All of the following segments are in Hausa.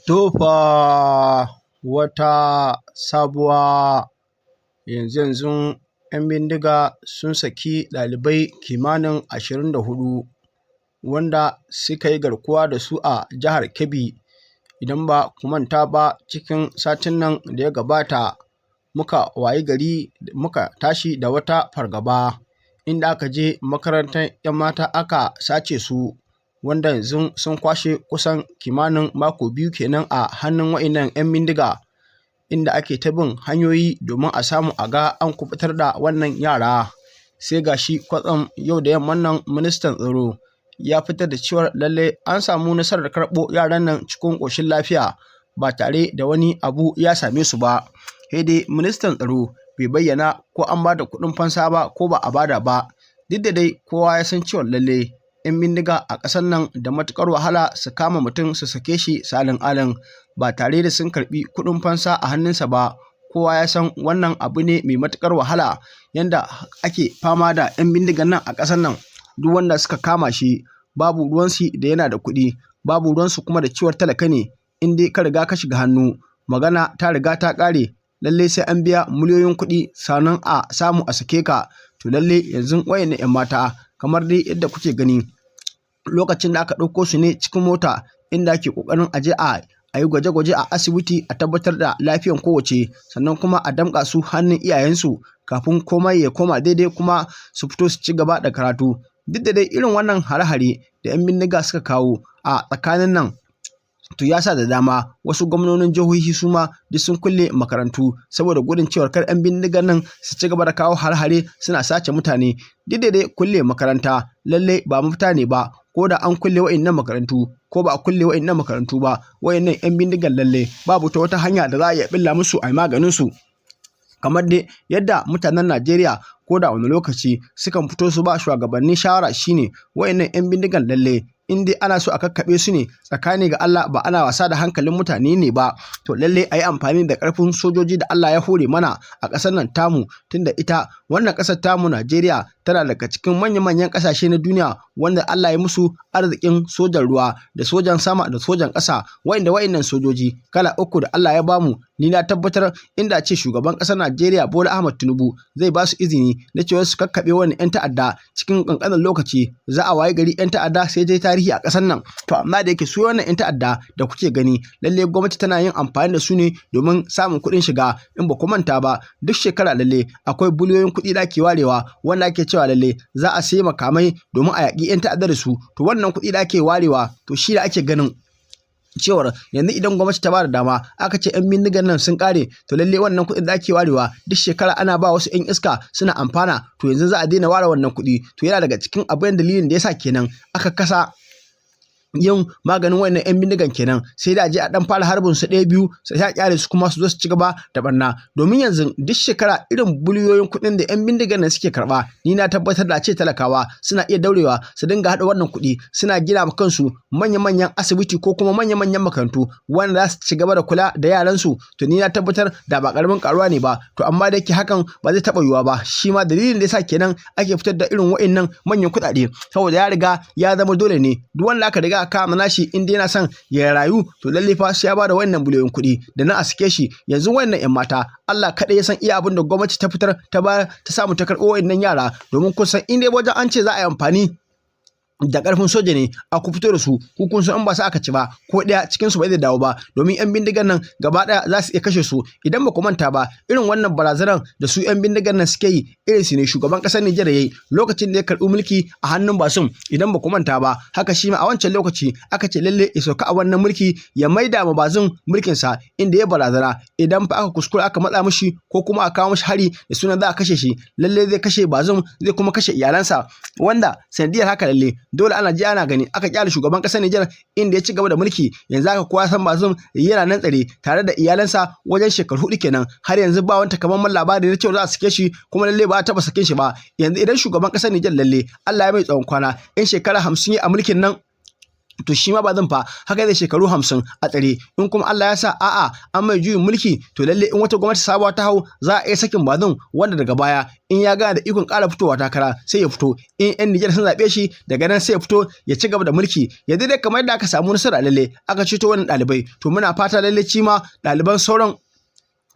To fa wata sabuwa. Yanzu-yanzun 'yan bindiga sun saki ɗalibai kimanin 24 wanda suka yi garkuwa da su a jihar Kebbi. Idan ba ku manta ba, cikin satin nan da ya gabata muka wayi gari muka tashi da wata fargaba inda aka je makarantar 'yan mata aka sace su, wanda yanzu sun kwashe kusan kimanin mako 2 kenan a hannun wa'innan 'yan bindiga, inda ake ta bin hanyoyi domin a samu a ga an kuɓutar da wannan yara. Sai ga shi kwatsam yau da yamman nan ministan tsaro ya fitar da cewar lallai an samu nasarar karɓo yaran nan cikin ƙoshin lafiya ba tare da wani abu ya same su ba. Sai dai ministan tsaro bai bayyana ko an ba da kuɗin fansa ba ko ba a bada ba. Duk da dai kowa ya san cewar lallai 'yan bindiga a ƙasar nan da matuƙar wahala su kama mutum su sake shi salin alin ba tare da sun karɓi kuɗin fansa a hannunsa ba. Kowa ya san wannan abu ne mai matuƙar wahala yanda ake fama da 'yan bindigan nan a ƙasar nan. Duk wanda suka kama shi babu ruwansu da yana da kuɗi, babu ruwansu kuma da cewar talaka ne. In dai ka riga ka shiga hannu, magana ta riga ta ƙare. Lallai sai an biya miliyoyin kuɗi sannan a samu a sake ka. To lallai yanzu waɗannan 'yan mata, kamar dai yadda kuke gani, lokacin da aka ɗauko su ne cikin mota inda ake ƙoƙarin a je a yi gwaje-gwaje a asibiti a tabbatar da lafiyan kowacce, sannan kuma a damƙa su hannun iyayensu kafin komai ya koma daidai kuma su fito su ci gaba da karatu. Duk da dai irin wannan hare-hare da 'yan bindiga suka kawo a tsakanin nan, to ya sa da dama wasu gwamnonin jihohi su ma duk sun kulle makarantu saboda gudun cewar kar 'yan bindigan nan su ci gaba da kawo hare-hare suna sace mutane. Duk da dai kulle makaranta lallai ba mafita ne ba, ko da an kulle wa'innan makarantu ko ba a kulle wa'innan makarantu ba, wa'innan 'yan bindigan lallai babu ta wata hanya da za a iya ɓilla musu a yi maganin su. Kamar dai yadda mutanen Najeriya ko da wani lokaci sukan fito su ba shugabanni shawara shine wa'innan 'yan bindigan lallai in dai ana so a kakkaɓe su ne tsakani ga Allah, ba ana wasa da hankalin mutane ne ba, to lallai a yi amfani da ƙarfin sojoji da Allah ya hore mana a ƙasar nan tamu, tunda ita wannan ƙasar tamu Najeriya tana daga cikin manya-manyan ƙasashe na duniya wanda Allah ya musu arzikin sojan ruwa da sojan sama da sojan ƙasa. Wa'innan sojoji kala uku da Allah ya bamu, ni na tabbatar inda ce shugaban ƙasar Najeriya Bola Ahmed Tinubu zai ba su izini na cewa su kakkaɓe wannan 'yan ta'adda cikin ƙanƙanin lokaci, za a wayi gari 'yan ta'adda sai dai tarihi a ƙasar nan. To amma da yake su wannan 'yan ta'adda da kuke gani, lalle gwamnati tana yin amfani da su ne domin samun kuɗin shiga. In ba ku manta ba, duk shekara lalle akwai biliyoyin kuɗi da ake warewa wanda ake cewa lalle za a sayi makamai domin a yaƙi 'yan ta'adda da su. To wannan kuɗi da ake warewa, to shi da ake ganin cewar yanzu idan gwamnati ta bada dama aka ce 'yan bindigan nan sun kare, to lalle wannan kuɗin da ake warewa duk shekara ana ba wasu 'yan iska suna amfana, to yanzu za a daina ware wannan kuɗi. To yana daga cikin abin dalilin da yasa kenan aka kasa yin maganin wannan 'yan bindigan kenan, sai da a je a dan fara harbin su ɗaya biyu, sai a kyale su kuma su zo su ci gaba da barna. Domin yanzu duk shekara irin biliyoyin kuɗin da 'yan bindigan nan suke karɓa, ni na tabbatar da ce talakawa suna iya daurewa su dinga haɗa wannan kuɗi suna gina ma kansu manya-manyan asibiti ko kuma manya-manyan makarantu wanda za su ci gaba da kula da yaransu, to ni na tabbatar da ba ƙaramin ƙaruwa ne ba. To amma da yake hakan ba zai taɓa yiwuwa ba, shi ma dalilin da yasa kenan ake fitar da irin wa'innan manyan kuɗaɗe, saboda ya riga ya zama dole ne duk wanda aka riga kama nashi in dai yana son ya rayu, to lalle fa sai ya bada wannan biliyoyin kuɗi da na a sake shi. Yanzu wannan 'yan mata, Allah kaɗai ya san iya abin da gwamnati ta fitar ta ba ta samu ta karɓo wannan yara, domin kun san in dai wajen an ce za a yi amfani da ƙarfin soja ne a ku fito da su, ku kun san in ba su aka ci ba, ko ɗaya cikin su ba zai dawo ba, domin 'yan bindigan nan gaba ɗaya za su iya kashe su. Idan ba ku manta ba, irin wannan barazanar da su 'yan bindigan nan suke yi, irin su ne shugaban ƙasar Nijar yayi lokacin da ya karɓi mulki a hannun Bazoum. Idan ba ku manta ba, haka shi ma a wancan lokaci aka ce lalle ya sauka a wannan mulki ya maida ma Bazoum mulkin sa, inda ya barazana idan fa aka kuskura aka matsa mishi ko kuma a kawo mishi hari da sunan za a kashe shi, lalle zai kashe Bazoum, zai kuma kashe iyalansa. Wanda sanadiyar haka lalle dole ana ji ana gani aka kyale shugaban ƙasar Nijar inda ya ci gaba da mulki. Yanzu haka kowa san Bazoum yana nan tsare tare da iyalansa wajen shekaru 4 kenan, har yanzu ba wani takamaiman labari na cewa za a sake shi, kuma lalle ba a taɓa sakin shi ba. Yanzu idan shugaban ƙasar Nijar lalle Allah ya mai tsawon kwana in shekara 50 a mulkin nan, To shi ma Bazoum fa haka zai shekaru 50 a tsare. In kuma Allah ya sa a'a, an mai juyin mulki, to lalle in wata gwamnati sabuwa ta hau, za a iya sakin Bazoum, wanda daga baya in ya gana da ikon ƙara fitowa takara sai ya fito. In 'yan Nijar sun zaɓe shi, daga nan sai ya fito ya ci gaba da mulki. Yanzu dai kamar yadda aka samu nasara, lalle aka ceto wannan ɗalibai, to muna fata lalle ci ma ɗaliban sauran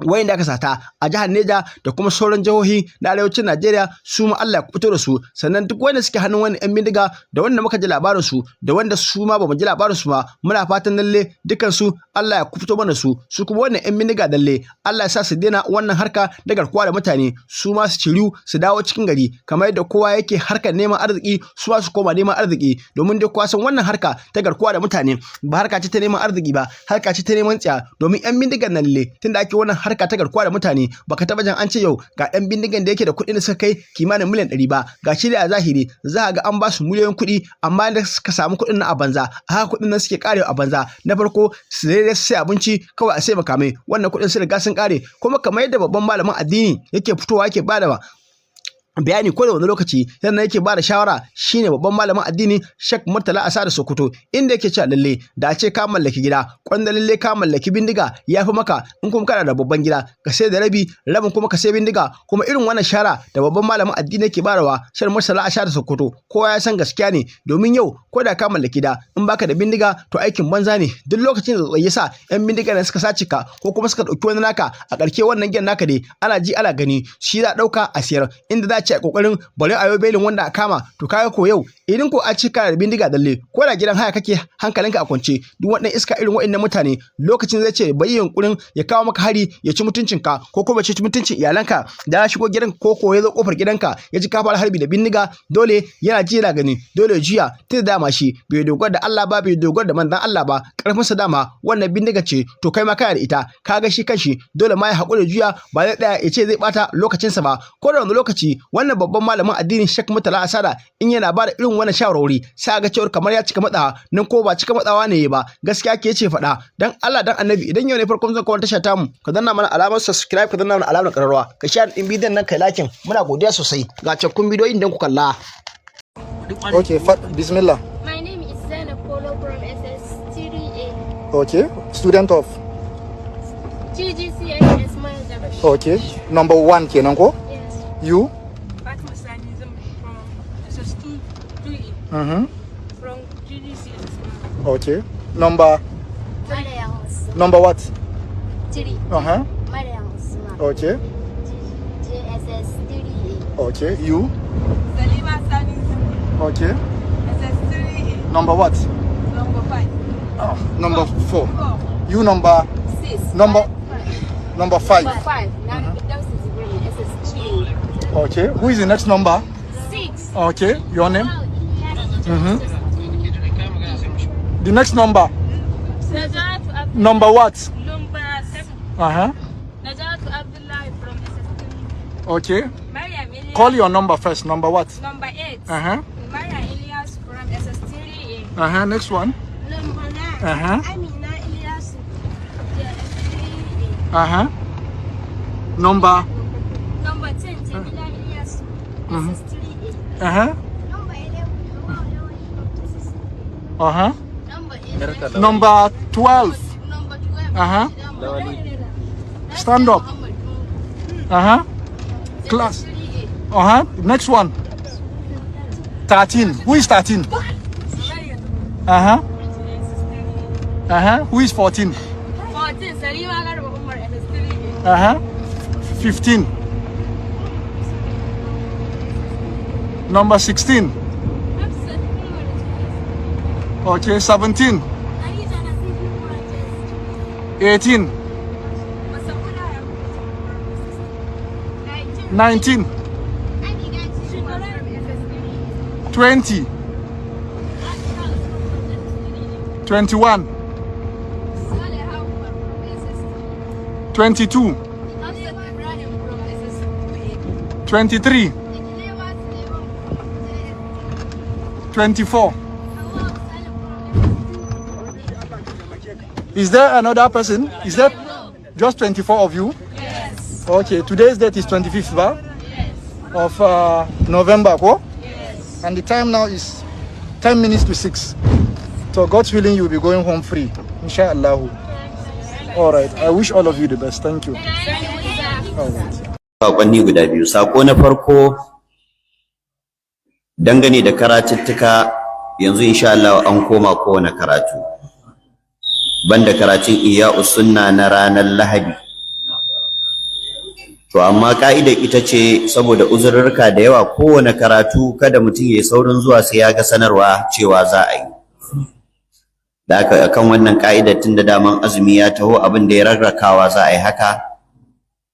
wayanda aka sata a jihar Neja da kuma sauran jihohi na arewacin Najeriya, su ma Allah ya fito da su. Sannan duk wanda suke hannun wannan yan bindiga, da wanda muka ji labarin su, da wanda su ma bamu ji labarin su ba, muna fatan lalle dukan su Allah ya fito mana su. Su kuma wannan yan bindiga, lalle Allah ya sa su daina wannan harka da garkuwa da mutane, su ma su ciru su dawo cikin gari kamar yadda kowa yake harkar neman arziki, su ma su koma neman arziki. Domin dai kowa san wannan harka ta garkuwa da mutane ba harka ce ta neman arziki ba, harka ce ta neman tsiya. Domin yan bindigan nan lalle tunda ake wannan harka ta garkuwa da mutane, baka taba jin an ce yau ga ɗan bindigan da yake da kuɗin da suka kai kimanin miliyan 100 ba. Ga shi dai a zahiri za a ga an ba su miliyoyin kuɗi, amma da suka samu kuɗin nan a banza, a haka kuɗin nan suke karewa a banza. Na farko su dai su sai abinci kawai, a sai makamai, wannan kuɗin sun riga sun kare. Kuma kamar yadda babban malamin addini yake fitowa yake bada bayani ko da wani lokaci, sannan yake ba da shawara, shine babban malamin addini Sheikh Murtala Asada Sokoto, inda yake cewa lalle da a ce ka mallaki gida, kwanda lalle ka mallaki bindiga ya fi maka. In kuma kana da babban gida, ka sai da rabi, rabin kuma ka sai bindiga. Kuma irin wannan shara da babban malamin addini yake barawa, Sheikh Murtala Asada Sokoto, kowa ya san gaskiya ne. Domin yau ko da ka mallaki gida, in baka da bindiga to aikin banza ne. Duk lokacin da ya sa yan bindiga da suka sace ka ko kuma suka ɗauki wani naka, a ƙarshe wannan gidan naka ne ana ji ana gani shi za a ɗauka a siyar, inda za a ce a kokarin bari a yau belin wanda a kama. To kaga ko yau idan ko a ce kana da bindiga, dalle ko da gidan haya kake, hankalinka a kwance. Duk wannan iska irin waɗannan mutane, lokacin zai ce bai yunkurin ya kawo maka hari ya ci mutuncinka ko kuma ci mutuncin iyalanka, da ya shigo gidan ko ko ya zo kofar gidanka ya ji ka fara harbi da bindiga, dole yana ji yana gani dole ya juya. Tunda dama shi bai dogara da Allah ba, bai dogara da manzon Allah ba, karfinsa dama wannan bindiga ce, to kai ma kana da ita. Kaga shi kanshi dole ma ya haƙura juya, ba zai tsaya ya ce zai bata lokacinsa ba. Ko da wani lokaci wannan babban malamin addinin Sheikh Murtala Asada in yana ba da irin wannan shawarwari, sai ga cewar kamar ya cika matsawa nan, ko ba cika matsawa ne ba, gaskiya ke ce faɗa. Dan Allah dan Annabi, idan yau ne farkon zuwa wannan tasha tamu, ka danna mana alamar subscribe, ka danna mana alamar ƙararrawa, ka share din bidiyon nan, kai liking. Muna godiya sosai. Ga cikakkun bidiyoyin dan ku kalla. Okay, Bismillah. My name is Zainab Polo from SS3A. Okay, student of GGCS Manager. Okay, number one kenan ko? Yes. You? Fatima Sani Zam from SS2 2A from GGCS. Okay. Number Mariam Usman. Number what? 3. Mariam Usman. Okay. JSS 3A. Okay. You? Salima Sani Zam, SS3A, Number what? Number 5. Oh, number four. 4. You number 6. Number five. 5. Now that is Ibrahim SS3A. Okay. Who is the next number? 6. Okay. Your name? The next number. Najatu Ab- Number what? Number 7. Najatu Abdullahi from SS3. Okay. Mariam Elias. Call your number first. Number what? Number 8. Mariam Elias from SS3A. Next one. Number 9. Amina Elias. JS3A. Number. Number 10. Jamila Elias. SS3A. Number 11. Number 11. Number 12. Number 12. Stand up. Class. Next one. 13. Who is 13? Who is 14? 14. Salima Garba Umar SS3A. 15. Number 16. Hafsat Umar. Okay. 17. Khadija Nasif Umar. 18. 19. 20. 21. 22. 23. 24. Is there another person? Is there just 24 of you? Yes. Okay, today's date is 25th, ba? Yes. Of November, ko? Yes. And the time now is 10 minutes to 6. So God's willing, you'll be going home free. Inshallah. All right. I wish all of you the best. Thank you. All right. Saƙonni guda biyu. Saƙo na farko dangane da karatuttuka, yanzu insha Allah an koma kowane karatu, banda karatun Ihya'us Sunna na ranar Lahadi. To amma ka'idar ita ce, saboda uzururka da yawa, kowane karatu kada mutum ya yi saurin zuwa sai ya ga sanarwa cewa za a yi. Da haka akan wannan ka'idar, tun da daman azumi ya taho, abin da ya rarrakawa za a yi haka.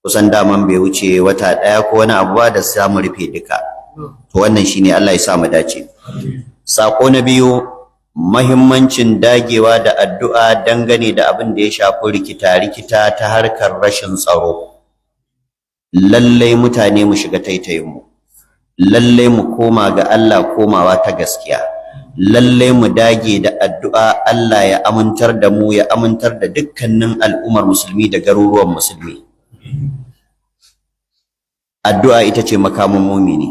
Kusan daman bai wuce wata ɗaya ko wani abu ba da samu rufe duka. To wannan shine, Allah ya sa mu dace. Sako na biyu, mahimmancin dagewa da addu'a dangane da abin da ya shafi rikita-rikita ta harkar rashin tsaro. Lallai mutane mu shiga taitayin mu, lallai mu koma ga Allah komawa ta gaskiya, lallai mu dage da addu'a, Allah ya amintar da mu, ya amintar da dukkanin al'ummar musulmi da garuruwan musulmi. Addu'a ita ce makamin mumini.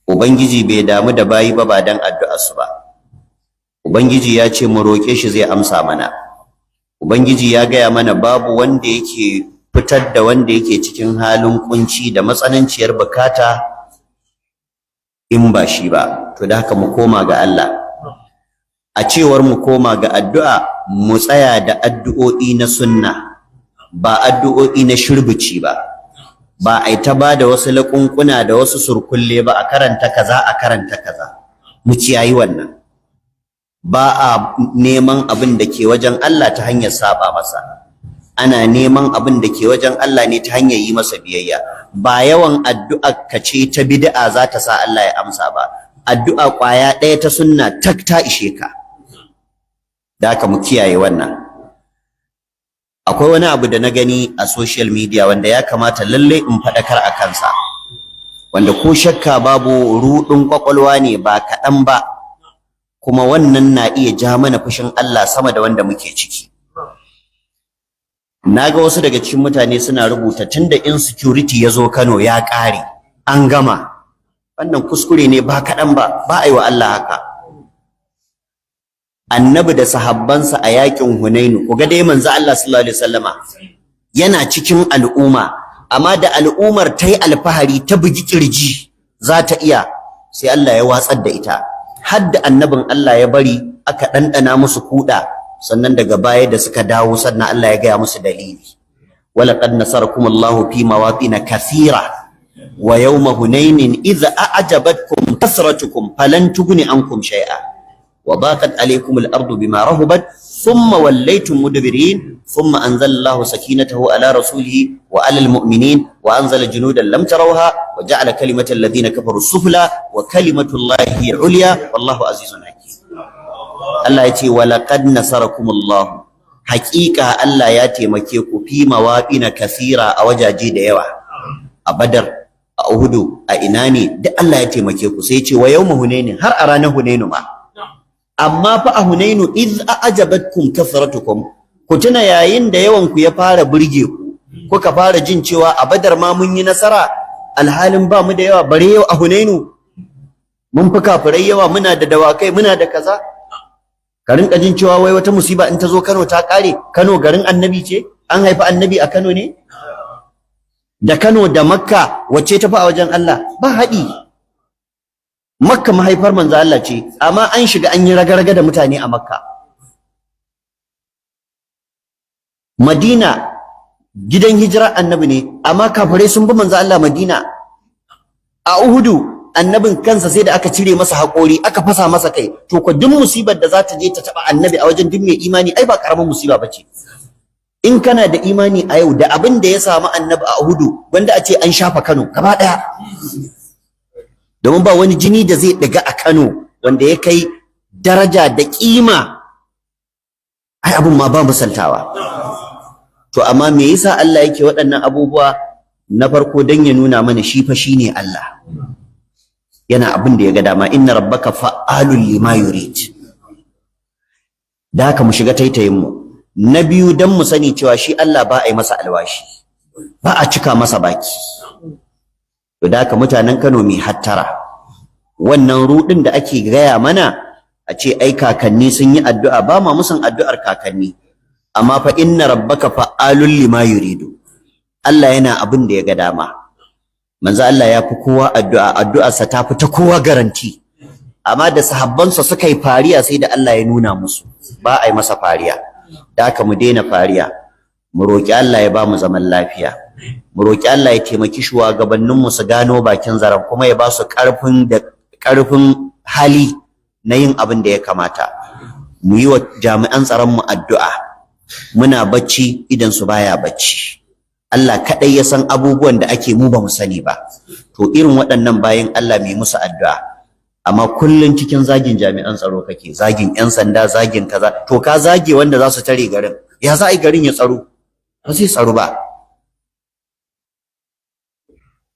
Ubangiji bai damu da bayi ba ba dan addu'arsu ba. Ubangiji ya ce mu roƙe shi, zai amsa mana. Ubangiji ya gaya mana babu wanda yake fitar da wanda yake cikin halin kunci da matsananciyar bukata in ba shi ba. To da haka mu koma ga Allah. A cewar mu koma ga addu'a, mu tsaya da addu'o'i na sunna, ba addu'o'i na shirbici ba, ba ai ta ba da wasu laƙunƙuna da wasu surkulle ba, a karanta kaza, a karanta kaza. Mu ciyayi wannan. Ba a neman abin da ke wajen Allah ta hanyar saba masa, ana neman abin da ke wajen Allah ne ta hanyar yi masa biyayya. Ba yawan addu'a ka ce ta bid'a za ta sa Allah ya amsa ba, addu'a ƙwaya ɗaya ta sunna tak ta ishe ka. Da haka mu kiyaye wannan. Akwai wani abu da na gani a social media wanda ya kamata lalle in faɗakar a kansa, wanda ko shakka babu ruɗin ƙwaƙwalwa ne ba kaɗan ba, kuma wannan na iya ja mana fushin Allah sama da wanda muke ciki. Na ga wasu daga cikin mutane suna rubuta tunda insecurity ya zo Kano ya ƙare, an gama. Wannan kuskure ne ba kaɗan ba. Ba a yi wa Allah haka. Annabi da sahabbansa a yakin Hunainu, ku ga dai manzo Allah sallallahu alaihi wasallama yana cikin al'umma, amma da al'ummar ta yi alfahari, ta bugi kirji za ta iya, sai Allah ya watsar da ita. Har da annabin Allah ya bari aka ɗanɗana musu kuɗa, sannan daga baya da suka dawo, sannan Allah ya gaya musu dalili: ولقد نصركم الله في مواطن كثيرة ويوم حنين إذ أعجبتكم كثرتكم فلم تغن عنكم شيئا وضاقت عليكم الأرض بما رحبت ثم وليتم مدبرين، ثم أنزل الله سكينته على رسوله وعلى المؤمنين وأنزل جنودا لم تروها وجعل كلمة الذين كفروا السفلى وكلمة الله هي العليا والله عزيز حكيم. Allah ya ce ولقد نصركم الله, haƙiƙa Allah ya taimake ku, في مواطن كثيرة, a wajaje da yawa, a Badar, a Uhudu, a ina ne duk Allah ya taimake ku. Sai ya ce ويوم حنين, har a ranar Hunainu ma. Amma fa a Hunainu, إذ أعجبتكم كثرتكم, ku tuna yayin da yawan ku ya fara burge ku, kuka fara jin cewa a Badar ma mun yi nasara alhalin ba mu da yawa, bare yau a Hunainu mun fi kafirai yawa, muna da dawakai, muna da kaza. Ka rinka jin cewa wai wata musiba in ta zo Kano ta kare. Kano garin annabi ce? An haifi annabi a Kano ne? Da Kano da Makka, wacce tafi a wajen Allah? Ba haɗi. Makka mahaifar manzo Allah ce, amma an shiga an yi raga-raga da mutane a Makka. Madina gidan hijirar annabi ne, amma kafirai sun bi manzo Allah Madina. A Uhudu annabin kansa sai da aka cire masa haƙori, aka fasa masa kai. To ko duk musibar da za ta je ta taɓa annabi, a wajen duk mai imani ai ba ƙaramin musiba bace. In kana da imani a yau, da abin da ya samu annabi a Uhudu, wanda a ce an shafa Kano gaba ɗaya, domin ba wani jini da zai ɗiga a Kano wanda ya kai daraja da ƙima, ai abin ma ba misaltawa. To amma me yasa Allah yake waɗannan abubuwa? Na farko, dan ya nuna mana shi fa shine Allah, yana abin da ya ga dama. إن ربك فعال لما يريد. Da haka mu shiga taitayin mu. Na biyu, dan mu sani cewa shi Allah ba a yi masa alwashi, ba a cika masa baki. To da haka mutanen Kano, mai hattara wannan rudin da ake gaya mana. A ce ai kakanni sun yi addu'a, ba ma musun addu'ar kakanni, amma fa inna rabbaka fa'alul lima yuridu. Allah yana abin da ya ga dama. Manzo Allah ya fi kowa addu'a, addu'arsa ta fi ta kowa garanti. Amma da sahabbansa suka yi fariya, sai da Allah ya nuna musu ba a yi masa fariya. Da haka mu daina fariya, mu roƙi Allah ya ba mu zaman lafiya, mu roƙi Allah ya taimaki shugabanninmu su gano bakin zaren, kuma ya ba su ƙarfin da ƙarfin hali na yin abin da ya kamata. Mu yi wa jami'an tsaron mu addu'a. Muna bacci, idan su baya bacci. Allah kaɗai ya san abubuwan da ake, mu ba mu sani ba. To irin waɗannan bayan Allah mai musu addu'a. Amma kullum cikin zagin jami'an tsaro kake, zagin 'yan sanda, zagin kaza, to ka zage wanda za su tare garin. Ya za a yi garin ya tsaro? Ba zai tsaro ba.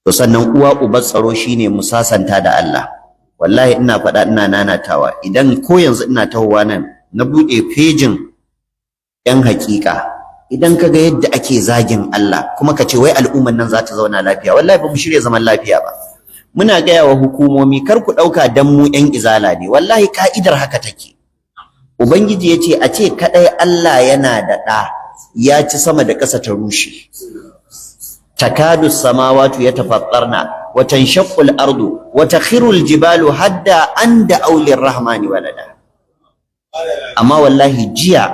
To sannan uwa uban tsaro shine mu sasanta da Allah. Wallahi ina faɗa, ina nanatawa, idan ko yanzu ina tahowa nan na buɗe fejin 'yan haƙiƙa, idan ka ga yadda ake zagin Allah, kuma ka ce wai al'umman nan za ta zauna lafiya, wallahi ba mu shirya zaman lafiya ba. Muna gaya wa hukumomi, kar ku ɗauka dan mu 'yan izala ne. Wallahi ka'idar haka take. Ubangiji ya ce a ce kaɗai Allah yana da ɗa ya ci sama da ƙasa ta rushe. Takadu samawatu yatafattarna wa tanshaqqu al-ardu wa takhiru al-jibalu hadda an da'aw lir-rahmani walada. Amma wallahi jiya,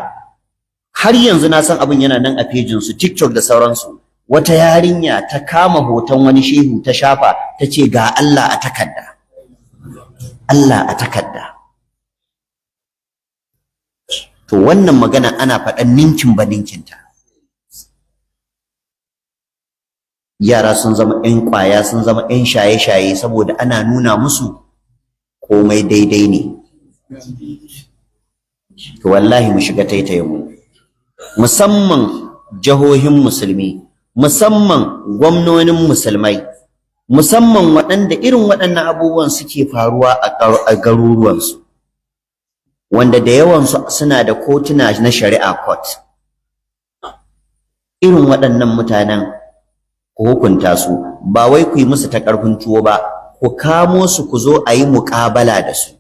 har yanzu na san abin yana nan a fejin su TikTok da sauransu, wata yarinya ta kama hoton wani shehu ta shafa, ta ce ga Allah a takarda, Allah a takarda. To wannan magana ana faɗan ninkin ba ninkinta. Yara sun zama 'yan ƙwaya, sun zama 'yan shaye-shaye, saboda ana nuna musu komai daidai ne. To wallahi mu shiga taitayin mu, musamman jihohin musulmi, musamman gwamnonin musulmai, musamman waɗanda irin waɗannan abubuwan suke faruwa a garuruwansu, wanda da yawansu suna da kotuna na shari'a court. Irin waɗannan mutanen ku hukunta su, ba wai ku yi musu ta ƙarfin tuwo ba. Ku kamo su, ku zo a yi muƙabala da su,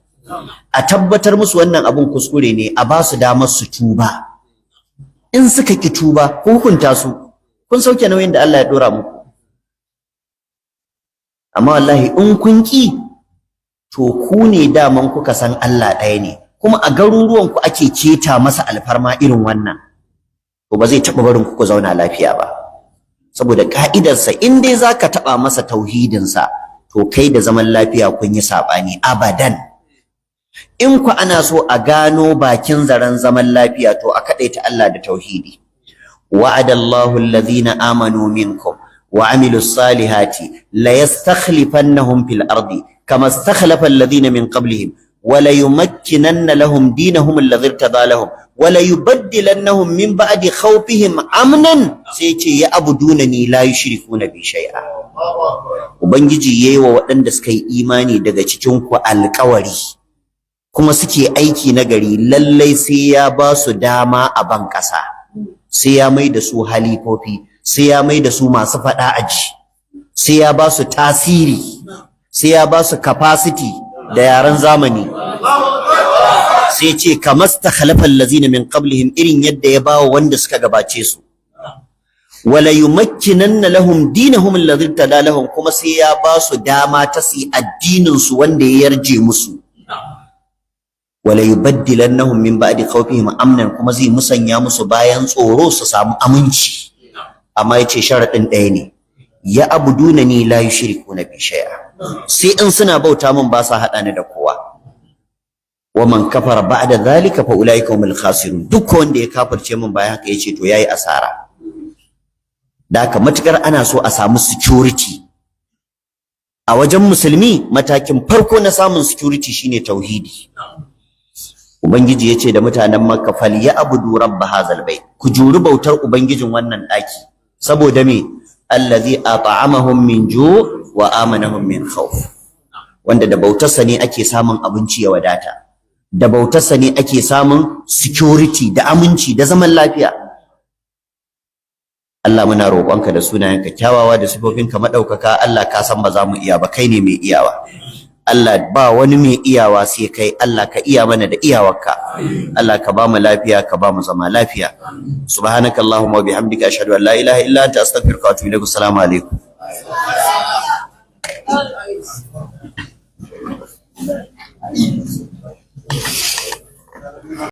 a tabbatar musu wannan abun kuskure ne, a ba su damar su tuba. In suka ki tuba, ku hukunta su. Kun sauke nauyin da Allah ya ɗora muku. Amma wallahi in kun ki, to ku ne daman kuka san Allah ɗaya ne, kuma a garuruwan ku ake keta masa alfarma irin wannan, to ba zai taɓa barin ku ku zauna lafiya ba. Saboda ka'idarsa, in dai zaka taɓa masa tauhidinsa, to kai da zaman lafiya kun yi saɓani abadan. In ku ana so a gano bakin zaren zaman lafiya, to a kaɗaita Allah da tauhidi. Wa'adallahu alladhina amanu minkum wa amilus salihati la yastakhlifannahum fil ardi kama istakhlafa alladhina min qablihim wa la yumakkinanna lahum dinahum alladhi irtada lahum wa la yubaddilannahum min ba'di khawfihim amnan. Sai ce ya abudunani la yushrikuna bi shay'a. Ubangiji yayi wa waɗanda suka yi imani daga cikin ku alƙawari, kuma suke aiki na gari, lallai sai ya ba su dama a ban ƙasa, sai ya mai da su halifofi, sai ya mai da su masu faɗa aji, sai ya ba su tasiri, sai ya ba su capacity da yaren zamani. Sai ce kamastakhlafa allazina min qablihim, irin yadda ya bawa wanda suka gabace su. Wala yumakkinanna lahum dinahum alladhi irtada lahum, kuma sai ya ba su dama ta su addinin su wanda ya yarje musu. Wala yubaddilannahum min ba'di khawfihim amnan, kuma zai musanya musu bayan tsoro su samu aminci. Amma yace sharadin ɗaya ne: ya abudunani la yushrikuna bi shay'a. Sai in suna bauta min, ba sa hada ni da kowa. Wa man kafara ba'da dhalika fa ulaika humul khasirun. Duk wanda ya kafirce min bayan haka, yace to yayi asara. Da haka matukar ana so a samu security a wajen musulmi, matakin farko na samun security shine tauhidi. Ubangiji yace da mutanen Makka: "Falyabudu rabb hazal bait." Ku juri bautar ubangijin wannan daki. Saboda me? Allazi at'amahum min ju' wa amanahum min khawf. Wanda da bautarsa ne ake samun abinci ya wadata, da bautarsa ne ake samun security da aminci da zaman lafiya. Allah, muna roƙonka da sunayenka kyawawa da sifofinka madaukaka. Allah, ka san ba za mu iya ba, kai ne mai iyawa. Allah, ba wani mai iyawa sai kai. Allah, ka iya mana da iyawarka. Allah, ka ba mu lafiya, ka ba mu zama lafiya. Subhanakallahumma wa bihamdika, ashhadu an la ilaha illa anta, astaghfiruka wa atubu ilaik. Assalamu alaikum.